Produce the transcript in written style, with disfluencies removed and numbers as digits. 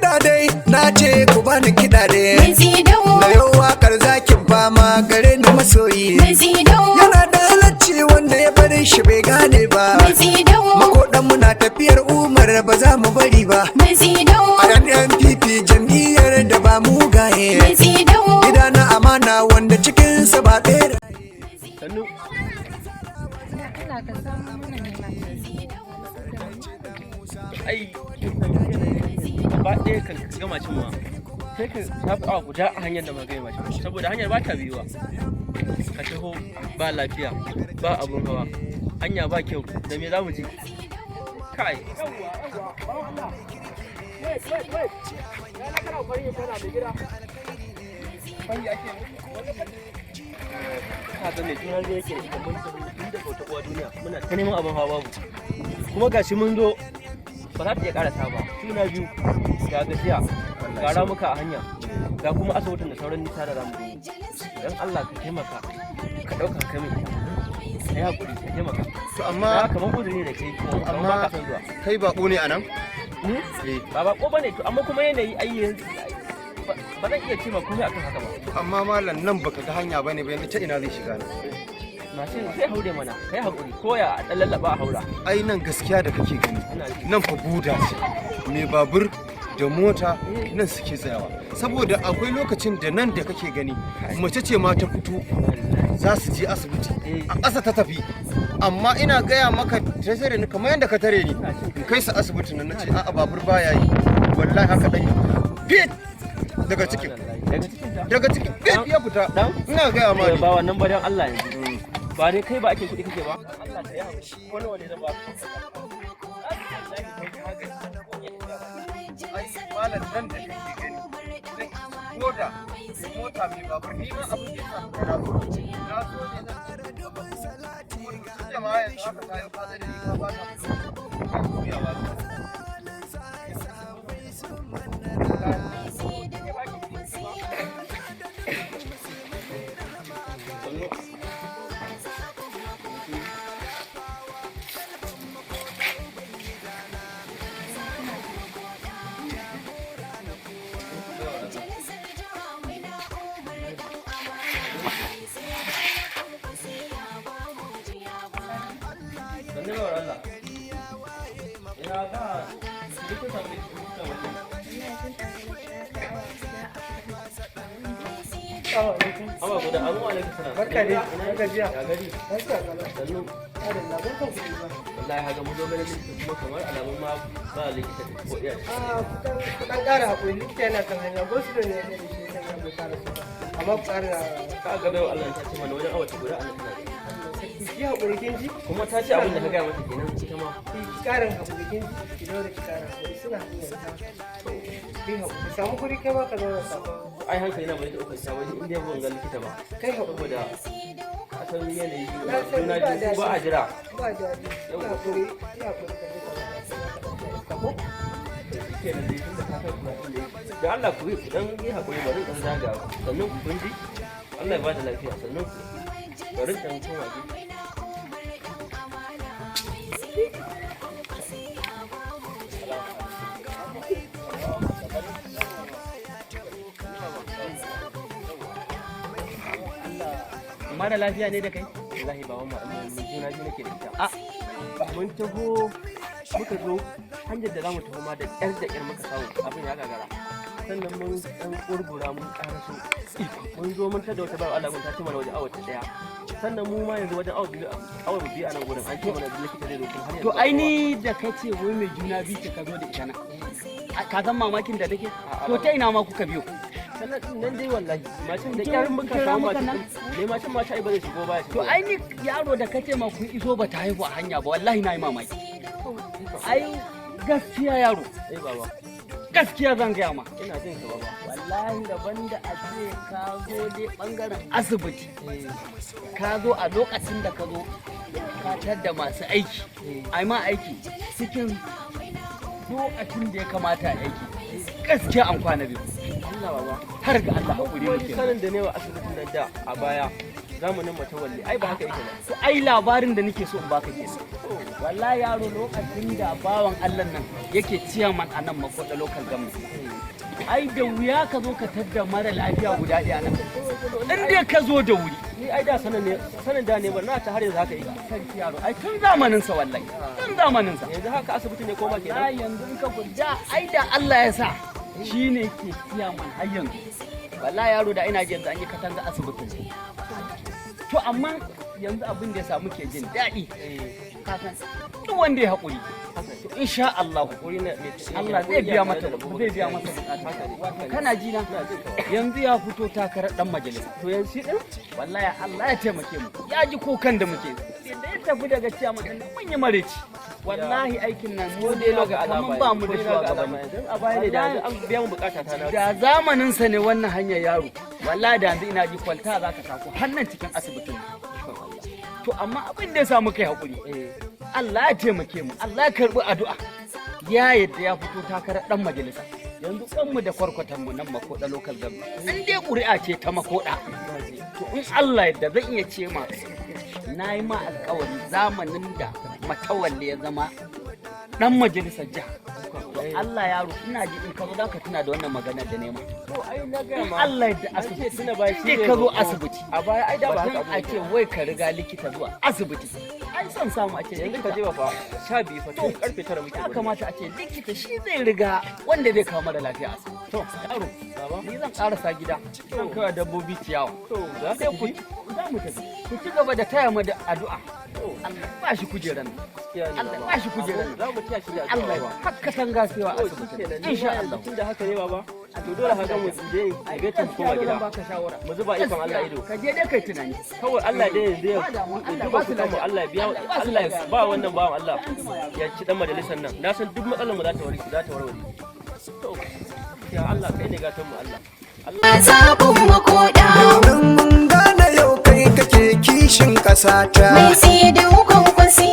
Kiɗa dai, na ce ku bani kiɗa dai. Mai tsidau. Na yau waƙar zakin fama gare ni masoyi. Mai tsidau. Yana da halacci wanda ya bari shi bai gane ba. Mai tsidau. Makoɗan muna tafiyar Umar ba za mu bari ba. Mai tsidau. A NNPP jam'iyyar da ba mugaye. Mai tsidau. Gida na amana wanda cikinsa ba ɗera. Sannu. Allah ka samu mana ne. Ai ba ɗaya kan ka gama cin ma sai ka shafi awa guda a hanyar da ba gama cin, saboda hanyar ba ta biyuwa. Ka taho ba lafiya, ba abun hawa, hanya ba kyau, da me za mu ji? Kai, ka ga mai juna biyu yake da ita. Mun tafi tun daga wata uwa duniya muna ta neman abin hawa babu, kuma gashi mun zo ba za ta iya karasa ba. Juna biyu, ga gajiya, ga ramuka a hanya, ga kuma asibitin da sauran nisa da ramu. Dan Allah ka taimaka ka ɗauka ka mai ka yi hakuri ka taimaka. To amma amma kamar uzuri ne da kai kuma kamar ba amma ka son zuwa. Kai bako ne anan? Ni? Eh. Ba bako bane, to amma kuma yanayi ai yanzu ba zan iya ce ma komai akan haka ba. To amma malam, nan baka ga hanya bane ba, yanzu ta ina zai shiga ne? Mashin zai haure mana, kai hakuri koya a dan lallaba a haura. Ai nan gaskiya da kake gani Ina ji. nan fa buda ce. Mai babur da mota nan suke tsayawa. Saboda akwai lokacin da nan da kake gani mace ce ma ta fito za su je asibiti. A ƙasa ta tafi. Amma ina gaya maka ta tare ni kamar yadda ka tare ni. In kai su asibiti nan nace a'a, babur baya yi. Wallahi haka dan fit daga cikin. Daga cikin ta. Daga cikin fit ya fita. Dan? Ina gaya ma Eh, ne. ba wannan ba, dan Allah yanzu. Ba dai kai ba ake kuɗi kake ba. Allah ka yi hakuri. Wani wani zan ba ka. Ai malam, nan da kake gani zan koda mai mota, mai babur, ni ma abin da ya sa ka na zo ne na kuma duk jama'a yanzu haka ta yi fada da ni ka ba ta fito ya ba. Sannu bawar Allah. Ina ba likita mai likita wajen. Awa guda, amu alaikum salam. Barka dai, Ina gajiya. Ya gari. Lafiya kalau. Sannu. Adalla, barkan ku da zuwa. Wallahi haka mun zo ganin likita kuma kamar alamun ma ba likita da ko iya. Ah, ku dan ƙara haƙuri, likita yana kan hanya, gosulo ne ya da shi kan ya bai ƙara su ba. Amma ku ƙara Ka ga baiwa Allah ta ce mana wajen awa ta guda Allah tana da. ki haƙuri, kin ji? Kuma ta ce abin da ka gaya mata kenan ita ma. Ki ƙarin haƙuri, kin ji? Ki daure ki ƙara haƙuri, suna hanyar ta. Ki haƙuri, samu guri kai ma ka zauna samu. Ai hankali na bai da ɗaukar ta wajen inda ban ga likita ba. Kai haƙuri. Saboda a san yanayi Na san juna ba biyu daɗi. ba a jira. Ba daɗi. Ki haƙuri, ki haƙuri ka je ka zauna. Ka ko? Kenan dai tunda ka kai kuma inda yake. Da Allah ku yi ku dan yi hakuri, bari dan zaga, sannan ku kun ji Allah ya bada lafiya, sannan ku bari dan koma gida. Mara lafiya ne da kai? Wallahi ba wannan mun juna biyu nake da ita. A mun taho muka zo hanyar da zamu taho ma da ƙyar muka samu, abin ya gagara. Sannan mun dan kurbura mun ƙaraso. Mun zo mun tada wata bayan Allah mun ta ce mana wajen awa ta ɗaya. Sannan mu ma yanzu wajen awa 2 a nan gurin an ce mana likita zai zo kuma har yanzu. To Ba ai kowa. ni da ka ce wai mai juna biyu ce ka zo da ita nan. Ka san mamakin da nake? To ta ina ma kuka biyo? Sannan din nan dai wallahi mashin da ƙyar muka Kin samu ramukan mashin. nan? Ne mashin ma ta ai ba zai shigo ba ya shigo. To ai ni yaro da kace ma kun iso ba ta haihu a hanya ba, wallahi na yi mamaki. Ai gaskiya yaro, Eh baba, gaskiya zan gaya ma. ina jin ka baba. Wallahi rabon da a ce ka zo dai bangaren asibiti. Ka zo a lokacin da ka zo ka tadda masu aiki. Ai ma aiki cikin lokacin da ya kamata a aiki. Gaskiya an kwana biyu. Allah baba. Har ga Allah hakuri Kuma ni muke. sanin da ne wa asibitin nan da a baya Zamanin Matawalle ai ba haka yake ba. To ai labarin da nake so in baka kenan. Wallahi yaro, lokacin da bawan Allah nan yake ciyaman a nan Makoda Local Government, ai da wuya ka zo ka tadda mara lafiya guda ɗaya nan in dai ka zo da wuri. Ni ai da sanin ne, sanin da ne ba na ta har yanzu haka yake. Sarki yaro, ai tun zamanin sa, wallahi tun zamanin sa. Yanzu haka asibiti ne koma kenan. Wallahi yanzu in ka da ai da Allah ya sa shine ke ciyaman har yanzu, wallahi yaro da ina ji yanzu an yi katanga asibitin. To amma yanzu abin da ya samu ke jin daɗi, ka san duk wanda ya haƙuri, to insha Allah Allah zai biya mata, zai biya masa bukata. Wato kana ji na, yanzu ya fito takarar dan majalisa. To yanzu shi din? Wallahi Allah ya taimake mu, ya ji kukan da muke da ya tafi daga ciyaman din mun yi mareci. Wallahi aikin nan mu dai ga kaman ba mu da shugabanni. A baya ne da yanzu an biya mu bukata ta na. Da zamanin sa ne wannan hanyar yaro, wallahi da yanzu ina ji kwalta za ka tako hannun cikin asibitin. To amma abin da ya samu kai hakuri, Allah ya taimake mu, Allah ya karbi addu'a, ya yadda ya fito takarar dan majalisa. Yanzu kanmu da kwarkwatan mu nan Makoda Local Government, in dai ƙuri'a ce ta Makoda, to in Allah yadda zan iya ce ma na yi ma alkawari, zamanin da Matawalle ya zama dan majalisar jiha, to Allah yaro ina ji in ka zo zaka tuna da wannan magana da nema. To ai na ga In ma Allah yadda an ce asibiti tuna ba shi in ne ka zo roƙo. Asibiti A baya ai da ba haka batun abu a ce wai ka riga likita zuwa asibiti, ai son samu a ce yanzu ka likita je ba fa 12 fa, tun karfe 9 muke ya gurin. Kamata a ce likita shi zai riga wanda zai kawo mara lafiya asibiti. To yaro, ni zan karasa gida, zan kawo dabbobi ciyawa. To za ka Sai ku tafi? Za mu tafi. Ku ci gaba da taya mu da addu'a, Allah ba shi kujeran nan. Gaskiya ne Allah baba. ba shi kujeran nan. Za mu taya shi da addu'a Allah baba. har katanga sewa To asibiti shikenan, ni insha ma yanzu Allah. tunda haka ne baba, to dole haka mu je mu ga ta koma gida. Baka shawara. Mu zuba ikon Allah ido. Ka je dai kai tunani. Kawai Allah dai yanzu ya Ba damuwa, Allah duba ba su kukan mu lafiya. Allah ya biya Allah ba su Allah ya lafiya. ba wannan bawan Allah ya ci dan majalisar nan. Na san duk matsalar mu za ta warke, za ta warware. To ya Allah, kai ne gatan mu Allah. Zaɓin Makoda. Domin mun gane yau kai kake kishin ƙasata. Mai tsidin Kwankwasi.